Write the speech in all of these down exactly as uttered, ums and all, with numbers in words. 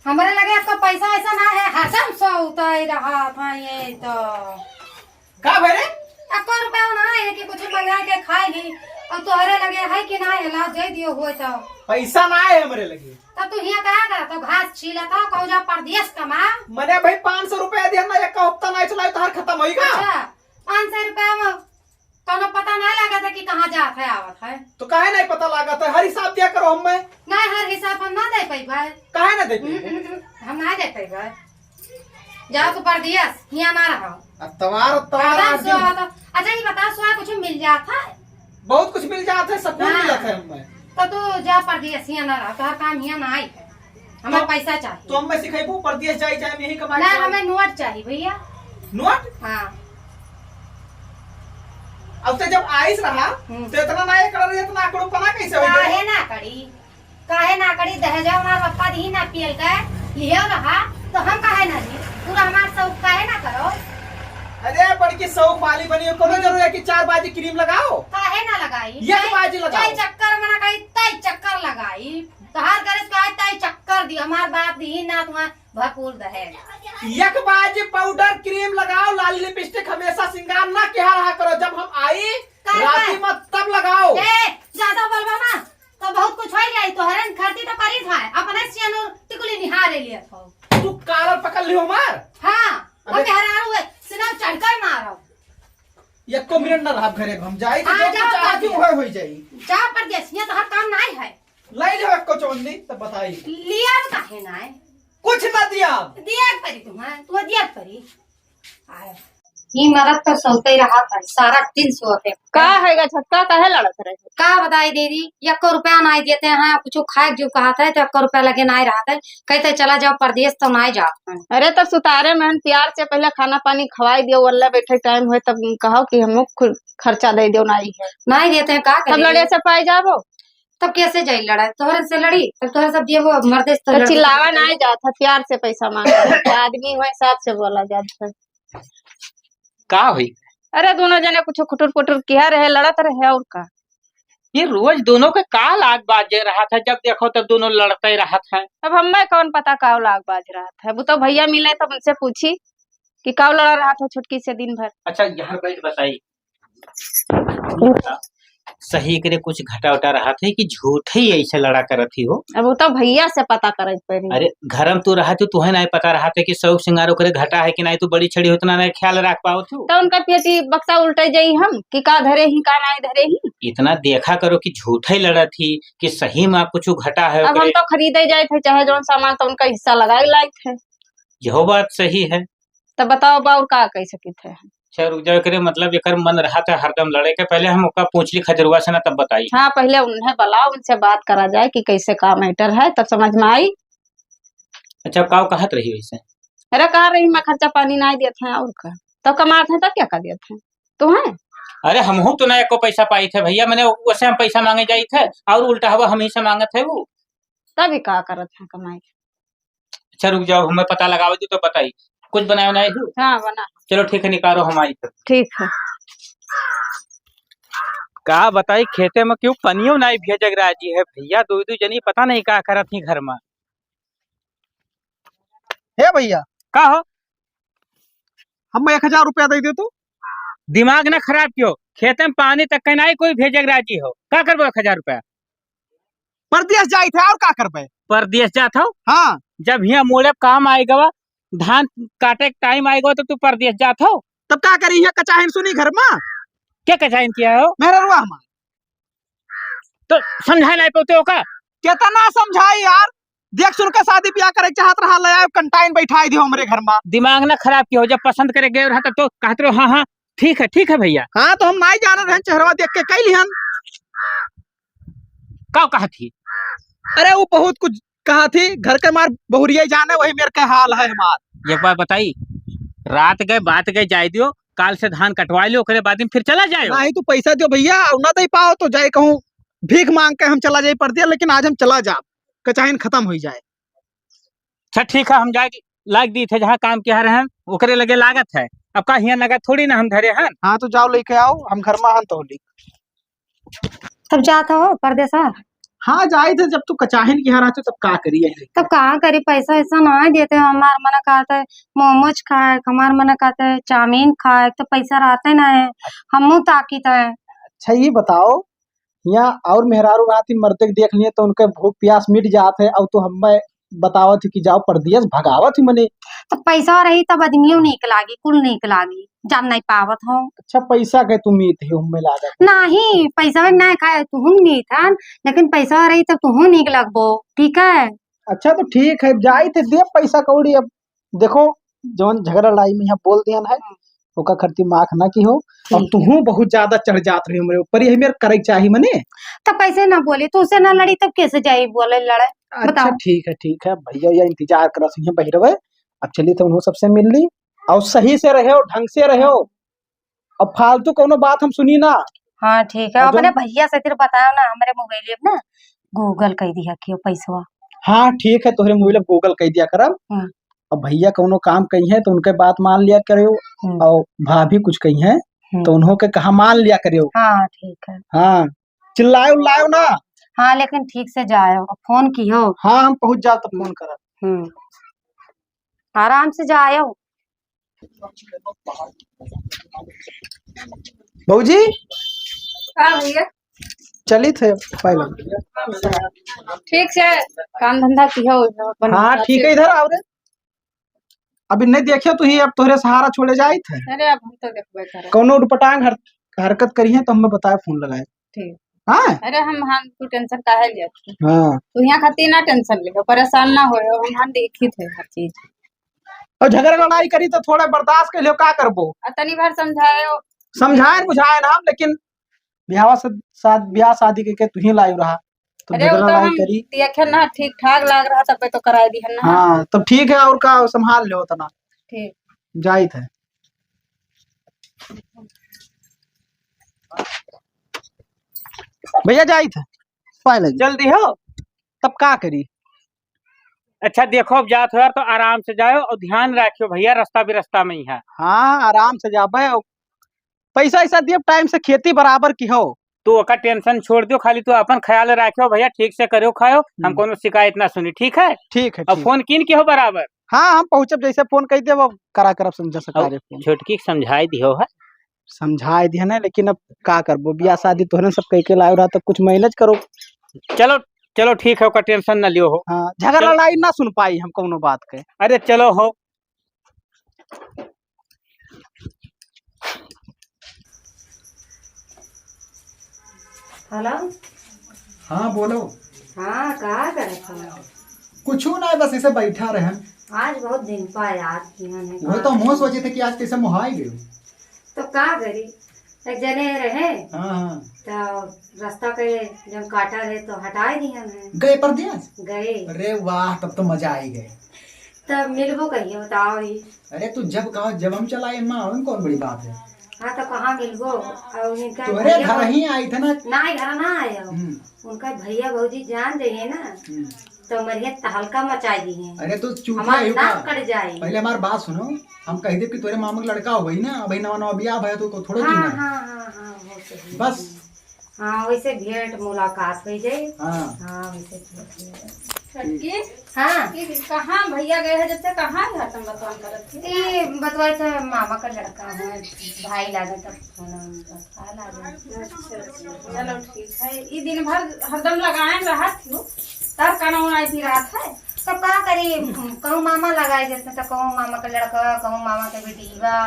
हमरे लगे आपका पैसा वैसा ना है, हरदम सौतै रहा था ये तो। का भरे? एको रुपया ना है कि कुछ मंगा के खाई ली। अब तोहरे लगे है कि ना है, ला दे दियो हुए तो। पैसा ना है हमरे लगे। तब तू हियाँ का करत हो? घास छीलत हो, कहूँ जा परदेस कमा। मने भाई पाँच सौ रुपया दिया ना, एक हफ्ता ना चलाई तो हर खत्म होई का? अच्छा, पाँच सौ रुपया में कौनो पता ना लागत है कि कहाँ जात है, आवत है। तो काहे नहीं पता लागत है? हर हिसाब दिया करो हमें। नहीं, हर हिसाब हम ना दे पइबे। काहे ना दे पइबे? हम्म, हम्म, हम्म, हम ना दे पइबे। जाओ तो परदेस, हियाँ ना रहो। अतवार, अतवार आज दिन। अच्छा, ये बताओ, सुआ कुछ मिल जात है? बहुत कुछ मिल जात है, सब कुछ हाँ। मिलत है हमें। तो तू जा परदेस, हियाँ ना रहो, तोहर काम हियाँ ना आई है। हमार तो, पैसा चाहिए। तो हमें सिखाइबू, परदेस जाई, जाई, यही कमाई ना, करो। हमें नोट चाहिए भैया। नोट? हाँ। अब तो जब आइस रहा, हम्म। तो इतना ना ये कर रही, इतना आकड़ोपना कैसे हो गया? काहे ना करी? काहे ना करी? दहेजवा हमार पप्पा दी ना पियल के, लियो रहा, तो हम काहे ना ली? पूरा हमार शौक काहे ना करो? अरे, बड़की शौक वाली बनी हो, कोनो हम्म। जरूरत है कि चार बाजी क्रीम लगाओ? काहे ना लगाई? एक बाजी लगाओ। चाहे चक्कर में ना कही, ताई चक्कर लगाई। तोहार गरज का है, ताई चक्कर दी, हमार बाप दी ना तुम्हार भरपूर दहेज। एक बाजी पाउडर क्रीम लगाओ, लाल लिपस्टिक हमेशा श्रृंगार ना किहा रहा करो, जब हम आई काहे राती का? में तब लगाओ। ए, ज्यादा बोलबा ना, तो बहुत कुछ हो जाई, तोहरन खर्ची तो करी था, अपने सियानूर टिकुली निहारे लिया था। तू कालर पकड़ लियो हमार? हाँ, अबे हम मेहरारू है, सिना चढ़कर मारो। एको मिनट ना रहब घरे, हम जाई तो हाँ, जो जाओ, चाहती जाओ। होए होई जाई। जा परदेस, हियाँ तो हर काम नाई है। लाई लियो एको चौन्नी, तब बताई। लिया तो काहे नाई? कुछ ना दिया। दिया परी तुम्हें, तू दिया परी। आयो। ई मरद तो सोते रहा था, सारा दिन सोते। का है गा छक्का, काहे लड़त रहे? का बताई दीदी, एको रुपया नाई देते हैं, कुछ खाए जो कहत है तो एको रुपया लगे नाई रहत है, कहते चला जाओ परदेस तो नाई जात है। अरे तो सुतारे में हम प्यार से पहले खाना पानी खवाई दियो, वल्ला बैठे टाइम होए तब कहो कि हमको खु-, खर्चा दे दियो, नाई है। नाई देते हैं, का तब करें? लड़े से पाई जाबो। तब कैसे जाई लड़ाई? तोहरे से लड़ी, तब तोहरे सब दिए वो मर्दे से तो तो लड़ते चिल्लावा थे। नाई जात है, प्यार से पैसा मांगे। आदमी हो हिसाब से बोला जात है। का होई? अरे दोनों जने कुछ खुटुर पुटुर किहा रहे, लड़त रहे और का। ये रोज दोनों के का लाग बाजे रहत है, जब देखो तब दोनों लड़ते रहत है। अब हमें कौन पता का लाग बाज रहत है, वो तो भैया मिले तब उनसे पूछी कि का लड़ा रहत है छुटकी से दिन भर। अच्छा, यहाँ बैठ बताई। सही करे कुछ घटा उटा रहत है कि झूठ ही ऐसे लड़ा करत ही हो? अब वो तो भैया से पता करे के पड़ी। अरे, घर में तू रहत हो, तुहे नाई पता रहत है कि शौक सिंगार ओकरे घटा है कि नाई, तू बड़ी छड़ी हो, उतना नाई ख्याल रख पावत हो। तो उनका पेटी बक्सा उल्टे जाई हम कि का धरे ही, का नाई धरे ही। इतना देखा करो कि झूठ ही लड़त ही कि सही में कुछ घटा है अब हम ओकरे। तो खरीदे जाए थे, चाहे जौन सामान तो उनका हिस्सा लगा ही लाए थे। यहो बात सही है। तो बताओ बा और का कह सकित है? अच्छा, रुक जाओ, एकरे मतलब एकर मन रहत है हरदम लड़े के। पहले हम ओका पूछ ली खजरुआ से ना, तब बताई। हाँ, पहले उन्हें बुलाओ, उनसे बात करा जाए कि कैसे का मैटर है, तब समझ में आई। अच्छा, काव कहत रही वैसे? अरे, कह रही मैं खर्चा पानी नाई देत है और का, तब कमात है तब क्या कर देत है तू है? अरे, हमहू तो ना एको पैसा पाई थे भैया, मैंने वैसे हम पैसा मांगे जाई थे और उल्टा हवा हम ही से मांगत है वो। तब ही का करत है कमाई? अच्छा, रुक जाओ, हमें पता लगावे दो तो बताई। कुछ बनाए उनाए हो? हाँ, बना। चलो ठीक है, निकालो, हम आई फिर। ठीक है। का बताई, खेते में क्यों पनियो नाई भेजक राजी है भैया, दो दो जनी पता नहीं का करत ही घर में। हे भैया। का हो? हम एक हजार रुपया दे दे तू। दिमाग ना खराब कियो, खेते में पानी तक के नाई कोई भेजक राजी हो, का करबो एक हजार रुपया? परदेस जाई थे और का करबे? परदेस जात हो? हाँ। जब हियाँ मोड़े काम आए गवा, धान काटे के टाइम आए गवा तो तू परदेस जात हो? तब का करी, हियाँ कचाहिन सुनी घर में? क्या कचाहिन किया हो? मेहररुआ हमार। तो समझाए नहीं पाते हो का? कितना समझाई यार, देख सुन के शादी ब्याह करे चाहत रहा, ले आए कंटाइन बैठाई दियो हमरे घर में। दिमाग ना खराब कियो, जब पसंद करे गए रहा तब तो कहत रहो हाँ हाँ ठीक है, ठीक है भैया। हाँ, तो हम नाई जानत रहन, चेहरवा देख के कई लिहन। का कहत ही? अरे, वो बहुत कुछ कहत ही, घर के मार बहुरिया जाने, वही मेरे के हाल है हमार। एक बात बताई, रात गए, बात गए, जाए दियो, काल से धान कटवा लियो, ओकरे बाद में फिर चला जाए। नहीं, तू पैसा दियो भैया, और ना दे पाओ तो जाए कहूँ भीख मांग के हम चला जाए परदेस, लेकिन आज हम चला जाब, कचाहिन खत्म हो जाए। अच्छा, ठीक है, हम जाए लाग दी थे, जहाँ काम किया रहन, ओकरे लगे लागत है। अब का हियाँ नगद थोड़ी ना हम धरे हन। हाँ, तो जाओ लेके आओ, हम घर में हन तो होली। तब जात हो परदेसा? हाँ, जाइत है, जब तू कचाहिन के यहाँ रहते, तब का करी है? तब का करी, पैसा वैसा नाहीं देते, हमार मन कहत है मोमोज खाए, हमार मन कहत है चाउमीन खाए, तो पैसा रहते ना है, हमहू ताकित है। अच्छा, ये बताओ, यहाँ और मेहरारू रहती, मर्दे के देख लिए तो उनके भूख प्यास मिट जात है, और तू हमें बतावत ही कि जाओ परदेस, भगावत ही मने। तो पैसा रही तब आदमियों नीक लागी, कुल नीक लागी, जान नहीं पावत हो। अच्छा, पैसा के तू मीत ही हमें लागत है। नहीं, पैसा में नहीं खाए, तू हम मीत हन, लेकिन पैसा रही तब तू नीक लगबो, ठीक है? अच्छा, तो ठीक है, जाइत है, दे पैसा कौड़ी। अब देखो, जौन झगड़ा लड़ाई में यहाँ बोल दिया है, ओका खरती माख ना की हो। और ठीक। तुहू बहुत ज्यादा चढ़ जात रही हमरे ऊपर, यही मेरे करे के चाही मने। तब कैसे ना बोली, तू से ना लड़ी तब कैसे जाई बोले लड़े? अच्छा, बताओ। ठीक है, ठीक है, भैया ये इंतजार करत हुई है बहिरवे। अब चली तो उन्हों सबसे मिल ली, और सही से रहो, ढंग से रहो, अब फालतू कौनो बात हम सुनी ना। हाँ, ठीक है, और अपने जौन भैया से फिर बताओ ना, हमरे मोबाइल में ना Google कर दिया कि पैसवा। हाँ, ठीक है, तोहरे मोबाइल में Google कर दिया करब। हम्म। अब भैया कौनो काम कही है तो उनके बात मान लिया करियो, हम्म। और भाभी कुछ कही है हम्म। तो उन्हों के कहा मान लिया करियो। हाँ, ठीक है। हाँ, चिल्लायो उल्लायो ना। हाँ, लेकिन ठीक से जायो, फोन किहो। हाँ, हम पहुँच जाओ तो फोन करब। हम्म, आराम से जायो। भौजी, का भैया? चली थे पहले। ठीक से काम धंधा किहो, अपन हाँ, हिसाब ठीक से। है, इधर आओ रे। अभी नहीं देखियो तू ही, अब तोहरे सहारा छोड़े जाइत है। अरे, अब हम तो देखबे करे। कौनो उटपटांग हर-, हरकत करी है तो हमें बताए, फोन लगाए। ठीक। हाँ? अरे, हम, हम तू टेंशन काहे लिया तू? हाँ। तू यहाँ खातिर ना टेंशन लियो, परेशान ना होयो, हम, हम देखी थे हर चीज। और झगड़ा लड़ाई करी तो थोड़ा बर्दाश्त कर लियो, का करबो? आ तनी भर समझायो। समझाए बुझाए ना हम, लेकिन ब्याह से, शाद-, ब्याह शादी के, के तू ही लायू रहा, तो अरे, वो झगड़ा तो लड़ाई हम करी। देखे ना, ठीक ठाक लाग रहा, तबे तो कराए दिहन ना। हाँ, तब ठीक है, और का, संभाल लो उतना। ठीक। जाइत है। भैया जाइत है, पाए लगी। जल्दी हो। तब का करी? अच्छा, देखो, अब जात हो यार, तो आराम से जाओ और ध्यान रखियो भैया, रास्ता भी रास्ता में ही है। हाँ, आराम से जाबे और पैसा ऐसा दियो, टाइम से खेती बराबर किहो। तू ओका टेंशन छोड़ दियो, खाली तू अपन ख्याल रखियो भैया, ठीक से करियो खायो, हम हम्म। कौनो शिकायत ना सुनी, ठीक है? ठीक है, अब ठीक। फोन किन किहो बराबर। हाँ, हम पहुँचब, जैसे फोन कह देब, अब करा करब समझा और सकारे फोन। छोटकी के समझाई दिहो है। समझाई दिहन है, लेकिन अब का करबो, बियाह शादी तोहरे सब कह के लायो रहा, तो कुछ मैनेज करो। चलो, चलो ठीक है, ओका टेंशन ना लियो हो। हाँ, झगड़ा चलो। लड़ाई ना सुन पाई हम कौनो बात के। अरे चलो हो। हेलो। हाँ, बोलो। हाँ, का करत हो? कुछू ना, बस ऐसे बैठा रहन। आज बहुत दिन पा याद किया है। वो तो हम सोचे थे कि आज कैसे मोहाई गयो। तो का करी, एक जने रहे, हाँ, हाँ। तो रास्ता के जब काटा रहे तो हटाए दिया है। गए परदेस? गए। अरे वाह, तब तो मजा आई गए। तब मिलबो कहिए, बताओ ही। अरे तू जब कहो, जब हम चलाए माँ, हम कौन बड़ी बात है। हाँ, तो कहाँ मिलबो? और इनका तोहरे भैया घर भौ-, ही आई थे ना। ना, घर ना आए हो। हम्म। उनका भैया भौजी जान जाइए ना, हम्म। तो मरिया तहलका मचाई दी है। अरे तू चूतिया हमार ही नाक का। कट जाए। पहले हमार बात सुनो, हम कह दे कि तोरे मामा के लड़का हो गई ना, अभी नवा नवा बियाह भया तो को थोड़ो हाँ, चिन्हा। हाँ, हाँ, हाँ, वो तो है। बस। हाँ, वैसे भेंट मुलाकात हो जाए। हाँ। हाँ, वैसे भेंट हो जाए। छोटकी? हाँ। ये कहाँ भैया गए हैं, जब से कहाँ है हरदम बतवान करत थी? ये बतवाए थे मामा का लड़का है, भाई लागे तब फोन उनका, का लागे? अच्छा, अच्छा, चलो ठीक है। ये दिन भर हरदम लगाए रहत हो, तब काना उनाई थी रात है। तो का करी, कहूँ मामा लगाए जैसे, तो कहूँ मामा का लड़का, कहूँ मामा के बेटी बा,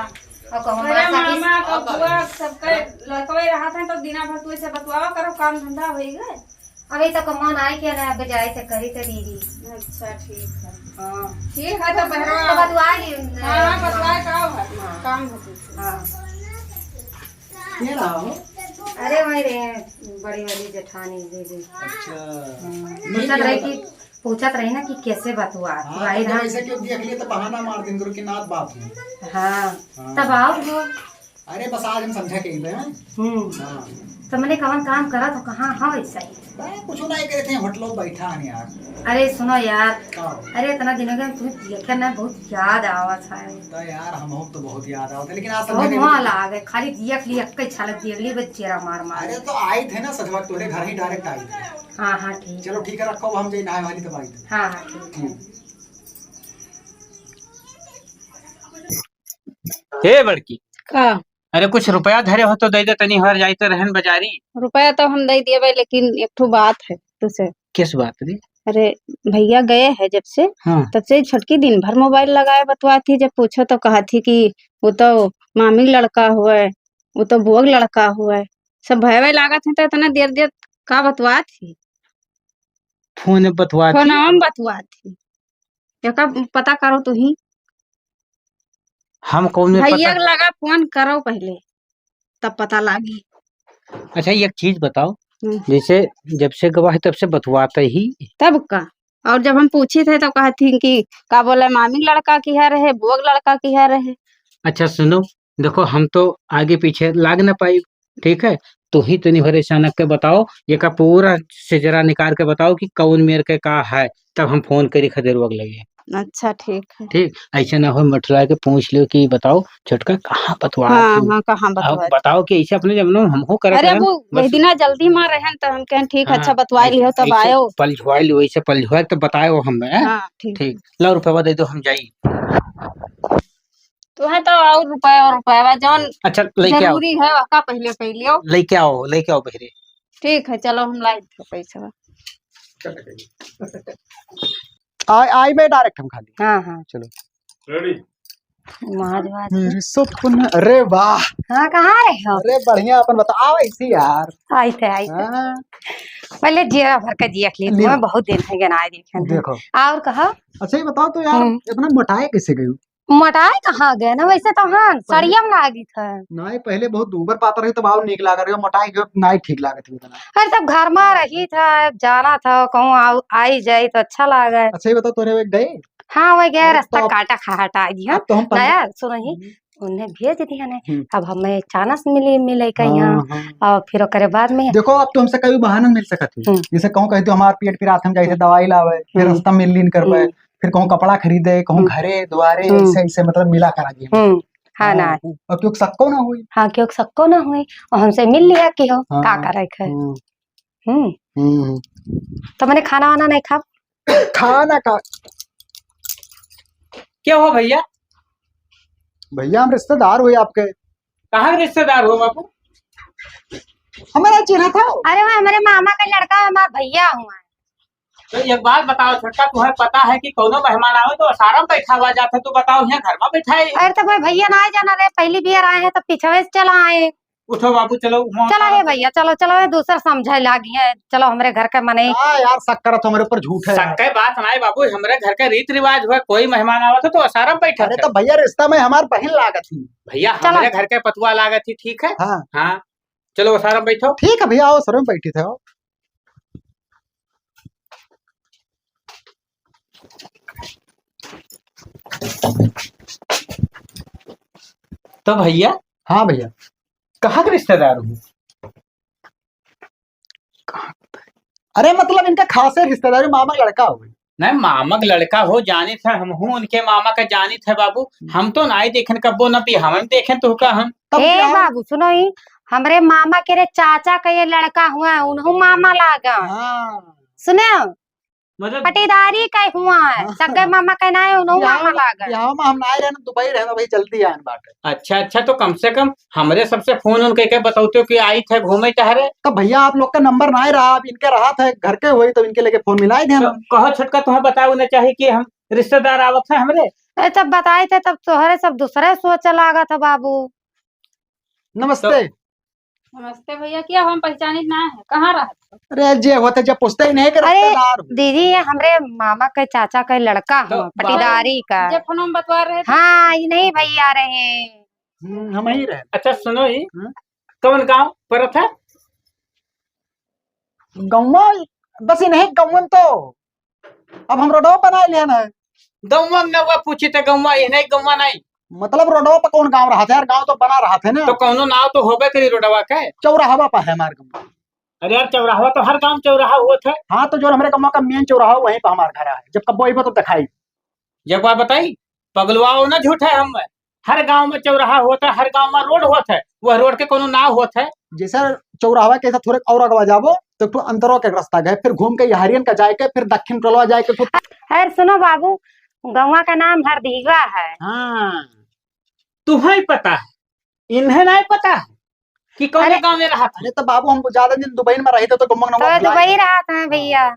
और कहूँ अरे मामा सखी मामा, बबुआ, सबके लड़कवे रहत हैं, तो दिना भर तू ऐसे बतवावा करो, काम धंधा होई गए। अभी तक मन आए के ना, अब जाए से करी तो दीदी। अच्छा, ठीक है। हाँ। ठीक है, तो बहरा तो बतवा ली उनने। हाँ, हाँ, बतवाए का हो? हाँ। काम हो कुछ। हाँ। के रहा हो? अरे, वही रहे, बड़ी वाली जेठानी दीदी। अच्छा। हाँ। नहीं पूछत रही कि, पूछत रही ना कि कैसे बतवा, हाँ, तो वही तो रहा। ऐसे क्यों देख लिए, तो बहाना मार दिन करो कि नात बाप है। हाँ। हाँ। तब आओ हो। अरे, बस आज हम समझा के ही रहे हैं। हम्म। हाँ। तो मने कवन काम करत हो, कहाँ हो ऐसा ही? मैं कुछ नहीं करे थे, होटलों बैठा है यार। अरे सुनो यार, का हो? अरे इतना दिन हो गया, तुम्हें देखे ना, बहुत याद आवत है। तो यार, हम तो बहुत याद आवत है, लेकिन आज बहुत संझा मुँह नहीं लाग है, खाली दिया के लिए एक ही छलक दिया, अगली बस चेहरा मार मार। अरे तो आई थे ना सजवा, तोरे घर ही direct आई थे। हाँ, हाँ, ठीक। चलो ठीक है, रखो, हम जाई नहाए वाली तब आई थे। हाँ, हाँ, ठीक है। हम्म। हे बड़की। का? अरे कुछ रुपया धरे हो तो दे दे, तनी हर जाई तो रहन बाजारी। रुपया तो हम दे दिए भाई, लेकिन एक ठो बात है तुझसे। किस बात रे? अरे भैया गए है जब से, हाँ। तब से छोटकी दिन भर मोबाइल लगाए बतवात ही, जब पूछो तो कहत ही कि वो तो मामी लड़का हुआ है, वो तो बुआ लड़का हुआ है, सब भय भय लागत है, तो इतना देर देर का बतवात ही? फोन बतवात ही। फोनवा में बतवात ही। एका पता करो तू ही। हम कौन में भैया पता? लगा फोन करो पहले, तब पता लागी। अच्छा, एक चीज बताओ, हम्म। जैसे जब से गवा है तब से बतवाते ही। तब का? और जब हम पूछी थे तो कहत ही कि का बोले, मामी लड़का की है रहे, बुआ लड़का की है रहे। अच्छा सुनो, देखो हम तो आगे पीछे लाग ना पाई, ठीक है? तू ही तनी भर अचानक के बताओ, ये का पूरा सिजरा निकाल के बताओ कि कौन मेर के का है, तब हम फोन करी खदेरुआ के लगे। अच्छा, ठीक है। ठीक, ऐसे ना हो मठुरा के पूछ लियो कि बताओ छोटका कहाँ बतवा हाँ, थी? हाँ, कहाँ अब बतवा थी? बताओ कि ऐसे अपने जमाने में हमहू करत अरे रहन, वो बस वही दिना जल्दी मार रहन तो हम कहन ठीक, हाँ, अच्छा बतवाई ऐसे, लियो तब ऐसे आयो। पलझुआई लियो, ऐसे पलझुआ के तो बताए हो हम, हैं? हाँ, ठीक। ठीक, लो रुपया दे दो, हम जाई। तुहे तो और रुपया और रुपया बा, जौन अच्छा, लेके आओ। जरूरी है, ओका पहले कह लियो। लेके आओ, लेके आओ बहिरे। ठीक है, चलो हम लाई थे पैसा। आई, आई मैं direct हम खाली। हाँ, हाँ। चलो। Ready? महाज बात है। मेरे सपन, अरे वाह। हाँ, कहाँ रहे हो? अरे बढ़िया, अपन बताओ ऐसी यार। आई थे, आई थे। हाँ। पहले जिया भर के जिया के लिए, लियो। तुम्हें बहुत दिन है गनाए देखे हैं। देखो। और कहा? अच्छा ये बताओ तो यार, हम्म। इतना मोटाए कैसे गई? मोटाए कहाँ गए ना, वैसे तो हाँ, पहले सड़िया में लागी था। नहीं, पहले बहुत ऊपर पातर रही, तब और नीक लाग रही हो, मोटाए गए, नहीं ठीक लागत है इतना। अरे, तब घर में रही था, जाना था, कहूँ आउ-, आई जाए तो अच्छा लागे। अच्छा, ये बताओ, तोरे वे गए? हाँ, वही गए, अरे, रास्ता तो अब, काटा खा हटा दिया। अब तो हम ना पंद्रह यार, सुनो ही, हम्म। उन्हें भेज दिया ने। हम्म। अब हमें चानस मिली, मिले के हाँ, यहाँ। हाँ। और फिर ओकरे बाद में देखो, अब तो हमसे कभी बहाना मिल सकत है। हम्म। जैसे कहूँ कह दो, हमार पेट पिरात, हम जाए थे हम्म। दवाई लावे, फिर हम्म। रास्ता में मिल लीन करवे। हम्म। फिर कहूँ कपड़ा खरीदे, कहूँ हम्म। घरे, द्वारे, हम्म। ऐसे, ऐसे मतलब मिला करा दिए। हम्म। हाँ, हाँ। नहीं। और क्यों सक्को ना हुई? हाँ, क्यों सक्को ना हुई? और हमसे मिल लिया कि हो, हाँ, का हाँ। करे के है? हम्म। हम्म। हम्म, हम्म। तो मने खाना वाना नहीं खाब? खाना का? क्या हो भैया? भैया, हम रिश्तेदार हुए आपके। कहाँ के रिश्तेदार हो बापू? हमारा चिन्हा था। अरे, वो हमारे मामा का लड़का, हमारा भैया हुआ है। तो एक बात बताओ छोटका, तुम्हें पता है कि कौनो मेहमान आवे तो ओसारा में बैठावा जात है, तू बताओ यहाँ घर में बैठाए। अरे तो भाई भैया ना आए जाना रे, पहली बियर आए हैं तो पीछे से चला आए। उठो बाबू, चलो वहाँ चलो का हे भैया, चलो, चलो हे दूसर समझे लागी है, चलो हमरे घर के मनई। हाँ यार, शक करत हो हमरे ऊपर, झूठ है शक यार। के बात ना है बाबू, हमरे घर के रीत रिवाज हुआ, कोई मेहमान आवत है तो ओसारा में बैठत अरे है। तो भैया रिश्ता में हमार बहिन लागत ही। भैया चलो। हमरे घर के पतुआ लागत ही, ठीक है? हाँ। हाँ, चलो ओसारा में बैठो। ठीक है भैया, आओ ओसारा में बैठी थे, आओ। तो भैया। हाँ भैया। कहाँ के रिश्तेदार हो? अरे मतलब इनका खासे रिश्तेदार, मामा का लड़का हो। नहीं, मामा का लड़का हो, जानित है, हमहू उनके मामा का जानित है बाबू। हम तो नाई देखेन कब्बो, न बिहावन देखेन तो का हम। तब ए क्या? बाबू सुनो ही, हमरे मामा के रे चाचा का ये लड़का हुआ है, उनहू मामा लागा। हाँ। सुने? मतलब पटीदारी का हुआ है, हाँ। सगे मामा का ना है, उनहू बिहाव मामा में, लागा। बिहाव में हम ना आए रहे ना, दुबई रहे ना भाई, जल्दी आए बाटे। अच्छा, अच्छा, तो कम से कम हमरे सबसे फोन उन कइके बतौते हो कि आई थे घूमे टहरे। तो भैया आप लोग का नंबर ना रहा, अब इनके रहा था घर के होई, तो इनके लेके फोन मिलाए देना। तो कहो छोटका, तुम्हें बताओ ना चाहे कि हम रिश्तेदार आवत है हमरे। अरे तब बताए थे, तब तोहरे सब दूसरे सोचे लागा था बाबू। नमस्ते। तो नमस्ते भैया, क्या हम पहचानित ना है, कहाँ रहत हो? अरे जे होते जब पूछते ही नहीं कि अरे रिश्तेदार हो। दीदी, ये हमरे मामा के चाचा के लड़का तो हो, पटीदारी का। जे फोन में बतवा रहे थे। हाँ, ये नहीं भैया रहे। हम्म, हम ही रहे। अच्छा सुनो ही, हाँ? कौन गाँव परत है? गौवा, बस ये नहीं गौवन तो, अब हम रोडवा बना लिया ना। गौवा में नौवा पूछी तो गौवा ये नहीं, गौवा नहीं। मतलब रोडवा पर कौन गाँव रहत है यार, गाँव तो बना रहत है ना। तो कौनो नाव तो होबे करी रोडवा के। चौराहवा पर है हमार गाँव। अरे यार, चौराहवा तो हर गाँव चौराहा होत है। हाँ, तो जो हमरे गाँव का मेन चौराहा वहीं पर हमार घर है, जब कब्बो अइबो तो दिखाई। जब बात बताई, पगलवाओ ना झूठा है हम। हर गाँव में चौराहा होत है, हर गाँव में रोड होत है, वह रोड के कौनो नाव होत है। जैसे चौराहवा के ऐसा थोड़े और अगवा जाबो तो एक ठो अंतरवा के रास्ता गए, फिर घूम के यहरियन का जाए के, फिर दक्षिण टोलवा जाए के, फिर अरे सुनो बाबू, गौवा का नाम हरदीवा है। हाँ, तुम्हें पता है, इन्हें नहीं पता है कि कौन अरे गाँव में रहा था। अरे तो बाबू, हम ज्यादा दिन दुबई में रही थे तो गौवा का नाम तो भुला दुबई गए। रहा था भैया।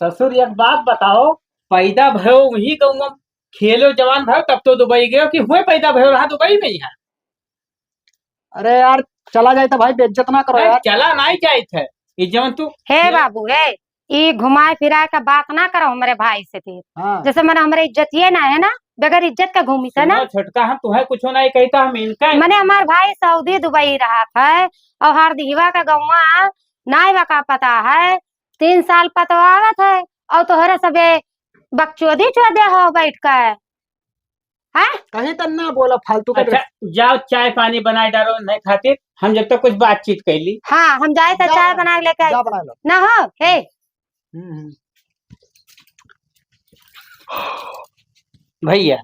ससुर, एक बात बताओ, पैदा भयो वही गौवा, खेलो जवान भयो तब तो दुबई गयो कि हुए पैदा भयो रहा दुबई में यहाँ? अरे यार, चला जाए तो भाई, बेइज्जत ना करो नहीं, यार। चला नहीं जाए थे। ये जवन तू हे ये बाबू, हे, ई घुमाए फिराए का बात ना करो हमरे भाई से फिर। हाँ। जैसे मन हमरे इज्जतिये ना है ना, बगैर इज्जत का घूमी थे ना। सुनो छोटका, हम तुहे कुछो नहीं कही था, हम इनका मने हमार भाई सऊदी दुबई रहत है और हरदीवा का गौवा नाई बा का पता है, तीन साल पतवावत है और तोहरे सबे बकचोदी चोदे हो बैठ के। हैं? कहीं तो ना बोला फालतू का। अच्छा, जाओ चाय पानी बनाए डालो नहीं खातिर, हम जब तक कुछ बातचीत कर ली। हाँ, हम जाए तो जा चाय बना, बना के लेके आई। जा बना लो। ना हो, हे। हम्म, हम्म। भैया,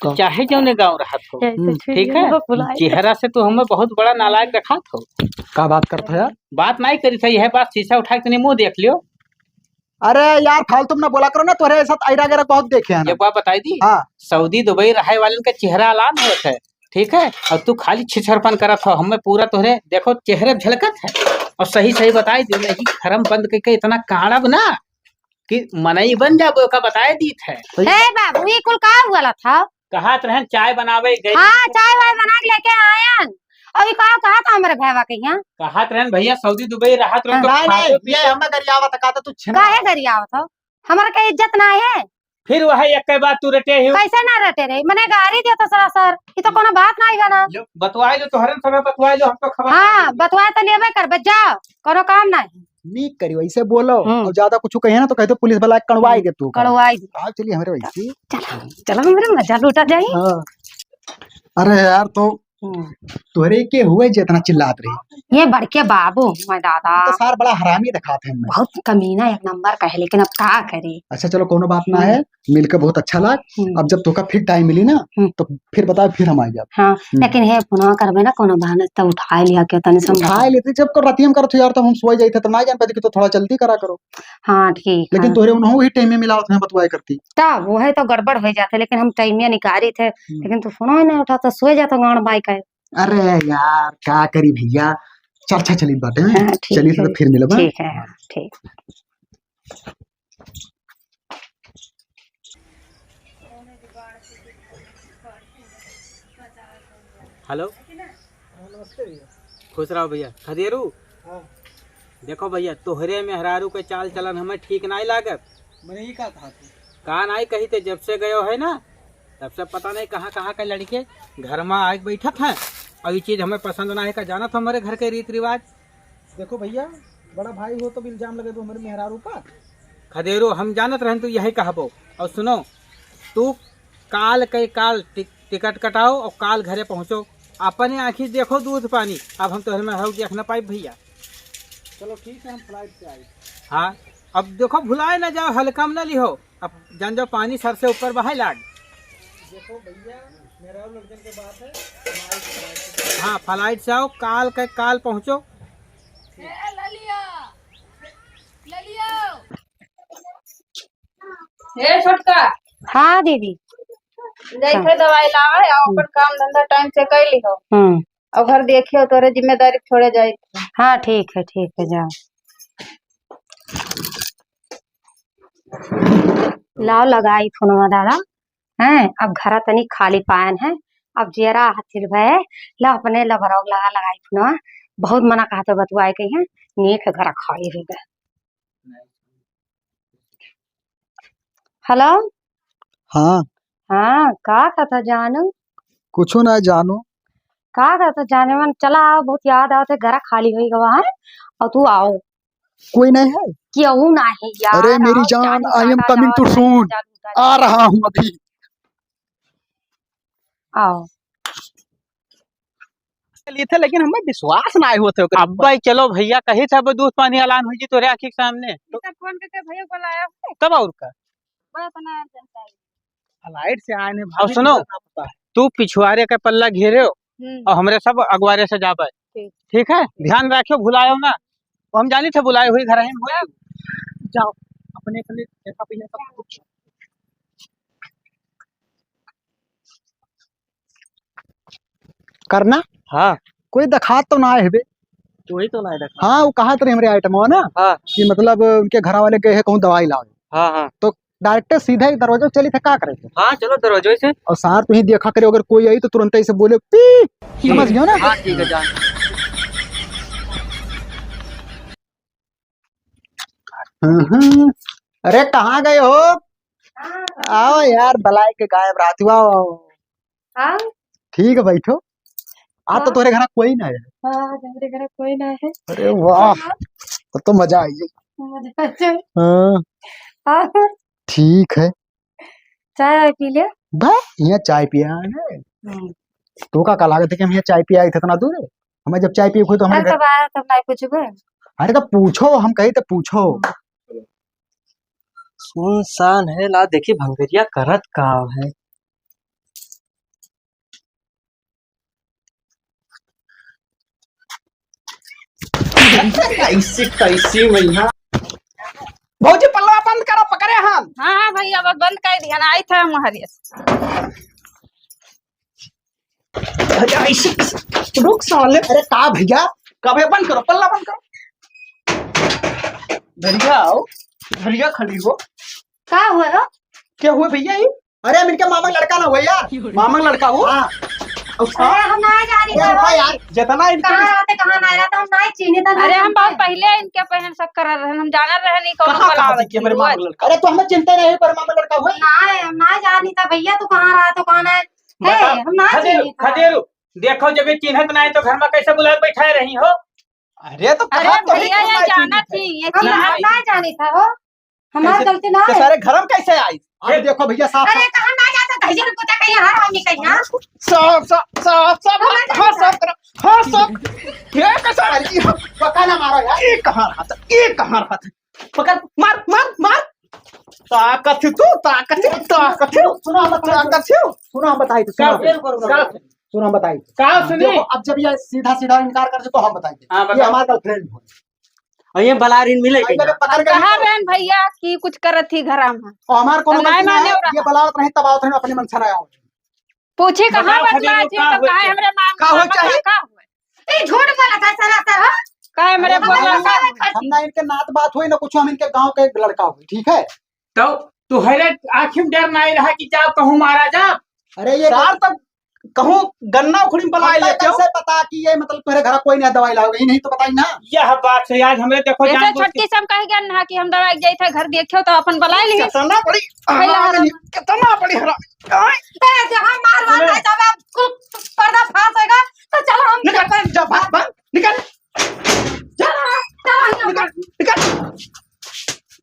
तो चाहे जौने गाँव रहत हो, जैसे हम्म। ठीक है? चेहरा से तो हमें बहुत बड़ा नालायक देखात हो। का बात करत हो यार? बात नहीं करी था, यह बात शीशा उठा के तनी मुँह देख लियो। अरे यार, फालतू में ना बोला करो ना, तोहरे साथ ऐरा गैरा बहुत देखे हैं ना। एक बात बताई दी, हाँ। सऊदी दुबई रहे वालन का चेहरा आलाम होत है, ठीक है? और तू खाली छिछरपन करत हो, हमें पूरा तोहरे, देखो, चेहरे झलकत है। और सही सही बताई दी, नहीं खरम बंद करके इतना काढ़ब ना कि मनई बन जाबो, का बताए दीत है। सही। हे बाबू, ये कुल का हुआ था? कहत रहन चाय बनावे गई। हाँ, चाय वाय बना के लेके आयन। और ये का कहत हमरे भैया के यहाँ? कहत रहन भैया सऊदी दुबई रहत रहो तो नहीं, खातो नहीं, पीतो ये हमें गरियावत, कहता तू छिना। काहे गरियावत हो? हमार का इज्जत ना है? फिर वह एक के बात तू रटे ही। कैसे ना रटे रही? मने गारी दियो तो सरासर। ये तो कोनो बात ना ही बना। लो, बतवाए लो, तोहरन समय बतवाए लो, हम तो खबर हाँ, नहीं। बतवाए तो लेबे करबे, जाओ, कोनो काम नहीं। नीक करी, वैसे बोलो। हम्म। और ज्यादा कुछ कहे ना तो कह दो पुलिस वाला कड़वाई दे तू। कड़वाई दे। आओ चलिए हमरे वैसे। चलो, चलो हमरे मजा लूटा जाए। हाँ। अरे यार, तो हम्म। तोहरे के हुए जे इतना चिल्लात रही? ये बड़के बाबू हुए दादा। तो सार बड़ा हरामी दिखात है हमें। बहुत कमीना एक नंबर का है, लेकिन अब का करी? अच्छा चलो, कोनो बात ना हम्म। है, मिलके बहुत अच्छा लाग। हम्म। अब जब तोका फिर टाइम मिली ना, हम्म। तो फिर बताओ, फिर हम आ जाब। हाँ, हम्म। लेकिन हे फोनवा करबे ना कोनो बहाने, तो उठाए लिया के तनी समझा। उठाए लेते, जब को रतिया में करत हो यार, तब हम सोए जाइत है, तब ना जान पाते कि तो थोड़ा जल्दी करा करो। हाँ, ठीक लेकिन है। तोहरे उन्हों ही टाइम में मिला होत है, बतवाए करती। तब वह तो गड़बड़ हो जाते, लेकिन हम टाइम में निकारी थे, हम्म। लेकिन तू फोन ही नहीं उठा, तो सोए जाता गाँड़ बाई का। अरे यार, का करी भैया, चर्चा चली बाटे। हाँ, ठीक चलिए, है। तो फिर मिलब, हाँ? ठीक है, हाँ, ठीक। हेलो। हाँ, नमस्ते भैया। खुश रहो भैया। खदेरू। हाँ। देखो भैया, तोहरे मेहरारू के चाल चलन हमें ठीक नाई लागत। मने ई का कहा तू? का नाई कही ते, जब से गयो है ना, तब से पता नहीं कहाँ कहाँ के लड़के घर में आके बैठत हैं। और ये चीज हमें पसंद ना है। का जानत हो हमारे घर के रीत रिवाज? देखो भैया, बड़ा भाई हो तो इल्जाम लगे दो हमारे मेहरारू पर। खदेरू, हम जानत रहन तू यही कहबो। और सुनो, तू काल के काल टि-, टिकट कटाओ और काल घरे पहुँचो। अपने आँखी देखो दूध पानी। अब हम तोहरे मेहरारू देख ना पाइब भैया। चलो ठीक है, हम फ्लाइट से आई। हाँ, अब देखो भुलाए ना जाओ, हल्का में ना लिहो। अब जान जाओ पानी सर से ऊपर बहाए लाग। देखो भैया, मेहरारू लड़कन के बात है, फ्लाइट से। हाँ, फ्लाइट से आओ, काल के काल पहुँचो। ए, ललिया, ललिया। ए, छोटका। हाँ, दीदी। जाइथे हाँ। दवाई लावे, आ अपन काम धंधा टाइम से कर लिहो। हम्म। और घर देखियो, तोरे जिम्मेदारी छोड़े जाए। हाँ, ठीक है, ठीक है, जाओ। लाओ, लगाई फोनवा दादा। हैं, अब घरा तनी खाली पायन है, अब जेरा हाथिल भय, ला अपने लभरौक लगा लगाई फोनवा। बहुत मना कहते बतुआए के हैं, नीक है घरा खाली हो गए। हेलो। हाँ। हाँ, का कहता जानू? कुछो ना जानू। का कहता जाने मन, चला आओ, बहुत याद आवत है, घरा खाली होई गवा है, और तू आओ। कोई नहीं है? केहू नहीं यार, अरे मेरी जान, I am coming to soon। आ रहा हूँ अभी। आओ। चली थे, लेकिन हमें विश्वास ना होत है ओकरे ऊपर। अब्बे चलो भैया, कही थे अब दूध पानी ऐलान हुई जी तोरे आँखी के सामने। तो फोन करके भैया बुलाया है। कब और का? बड़ा तना urgent है। Flight से आए ने और भाभी सुनो, को ना पता है। तू पिछुआरे का पल्ला घेरे हो हम्म। और हमरे सब अगवारे से जाबे। ठीक। ठीक है, ध्यान रखियो, भुलायो ना। वो हम जानी थे बुलाए हुई घर ही में हुए। जाओ, अपने अपने देखा भैया सब कुछ। करना? हाँ। कोई देखात तो ना है बे। कोई तो ना है देखा। हाँ, वो कहा तो रहे हमरे आइटमवा ना हाँ। कि मतलब उनके घर वाले गए हैं कहूँ दवाई लावे। हाँ, हाँ। तो direct सीधे ही दरवाजे चली थे, का करे थे? हाँ, चलो दरवाजे से। और सार तुहीं देखा करे, अगर कोई आई तो तुरंत ऐसे बोले, "पी!" समझ गयो ना? हाँ, ठीक है, जान। हम्म। अरे, कहाँ गए हो? आओ यार, बलाए के गायब रहती हो। हाँ? ठीक है, बैठो। आज तो हाँ। तोरे घर कोई ना है। हाँ, आज हमरे घर कोई ना है। अरे वाह, हाँ। तब तो मजा आई। मजा आ जाए। हाँ। हाँ। ठीक है। चाय वाय पी ले। बा, यहाँ चाय पिया है। हम्म। तो का, का लागत है कि हम यहाँ चाय पिया इतना दूर है? हमें जब चाय पिए हुई तो हमारे अरे घर तब आया, तब नहीं पूछबे। अरे तो पूछो, हम कही तो पूछो। सुनसान है, ला देखी भंगरिया करत का है। कैसी, कैसी मैया। भौजी, पल्ला बंद करो, पकड़े हम। हाँ, हाँ भैया, अब बंद कर दिया ना, आई था हम हरियस। अरे, ऐसे, रुक साले। अरे, का भैया? का भैया, बंद करो, पल्ला बंद करो। धरिया आओ, धरिया खड़ी हो। का हुआ हो? क्या हुआ भैया ये? अरे, हम इनके मामा का लड़का ना हुआ यार। मामा का लड़का हो? हाँ। अरे, हम ना जानी अरे, का रुका हो। यार, जितना इनके कहाँ रहते, कहाँ ना रहते, हम ना चीनी था, अरे, हम बहुत पहले इनके पहन शक कर रहे हैं, हम जाना रहे नहीं कौन कहाँ, कहाँ बुलावत से कि हमारे मामा का लड़का? अरे, तो हमें चिंता नहीं, पर मामा का लड़का हुआ। ना, हम ना जानी था भैया, तू कहाँ रहा, तू कहाँ है? बताओ, हम ना खदेरू, चिन्हित है। खदेरू, देखो, जब ये चिन्हत ना है, तो घर में कैसे बुला के बैठाए रही हो? अरे, तो अरे कहाँ तो भैया, ये चिन्हत जानत है। थी, ये हम चिन्हत ना थी। जानी था हो, हमार कैसे, गलती ना तो है। सारे घर में कैसे आई? अब ये देखो भैया, साफ अरे, साफ। कहाँ ना जाता, धैर्य को पता कहीं हार आदमी कहीं, हाँ? साफ, साफ, साफ, साफ, हम ना हाँ, जानी साफ था। करो, हाँ, साफ। ये कैसा है? ये पका ना मारो यार। ये कहाँ रहा था? ये कहाँ रहा था? पकड़, मार, मार, मार। ताकत है तू, ताकत है, ताकत है। सुनो, हम बताई, ताकत है। सुनो, हम बताई, सुनो, का? सुनो, हम बताई। का सुनी? देखो, अब जब ये सीधा सीधा इनकार कर दे, तो हम बताई। हाँ, ये बताओ। हमार girlfriend हो। और ये बलारिन मिले और के इनका यहाँ। पकड़ के कहाँ लेके रहन भैया कि कुछ करत ही घरा में? और हमार कोनो अब नाय गलती ना माने है, और ये बलावत रहे, तब आवत रहे, अपने मन से ना आवत। पूछी कहाँ बताओ, बदला खदेरू, जी, का तो होई? काहे हमरे माम-, का होई मामा चाही? का हुए? ई झूठ बोलत है सरासर, हाँ? काहे हमरे अरे बोला? मामा, हम ना इनके नात बात होई, ना कुछ, हम इनके गाँव के लड़का होई, ठीक है? तो तुहरे आँखी में डर नाहीं रहा कि जाओ कहूँ मारा जा? अरे ये सार तो कहूँ गन्ना उखड़ी में बलाए हमका लेते हो। कैसे पता कि ये मतलब तुम्हारे घर कोई नहीं दवाई लाओगे, ये नहीं तो बताई ना। यह बात से आज हमरे देखो ऐसे जानबूझ के छोटकी से हम कह गया ना कि हम दवाई जाई थे घर देखियो तो अपन बलाए ली। कितना बड़ी पहले हरामी, हरामी। कितना बड़ी हरामी। आय। ए, जो हम मार मार सुनो। नहीं जावे, अब कुल पर्दा फांस होएगा, तो चलो हम निकल, जा, भाग, भाग, निकल। चलो, चलो, हम निकल, निकल।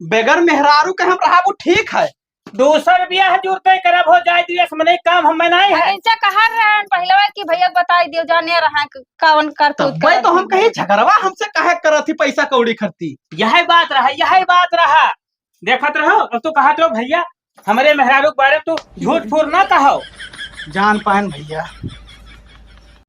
बगैर मेहरारू के हम रहा, वो ठीक है। दूसर बियाह जुरते करब हो जाए, दिवस में नहीं काम हम में नहीं अरे है। इनसे कहा रहन पहले कि भैया बताई दियो, जाने रहा क-, कौन करतूत तब भाई करत तो हम है। कहीं झगड़वा हमसे काहे करत ही, पैसा कौड़ी खरती। यही बात रहा, यही बात रहा। देखत रहो, अब तू कहत रहो भैया, हमरे मेहरारू के बारे में तू झूठ फूर ना कहो। जान पाएन भैया,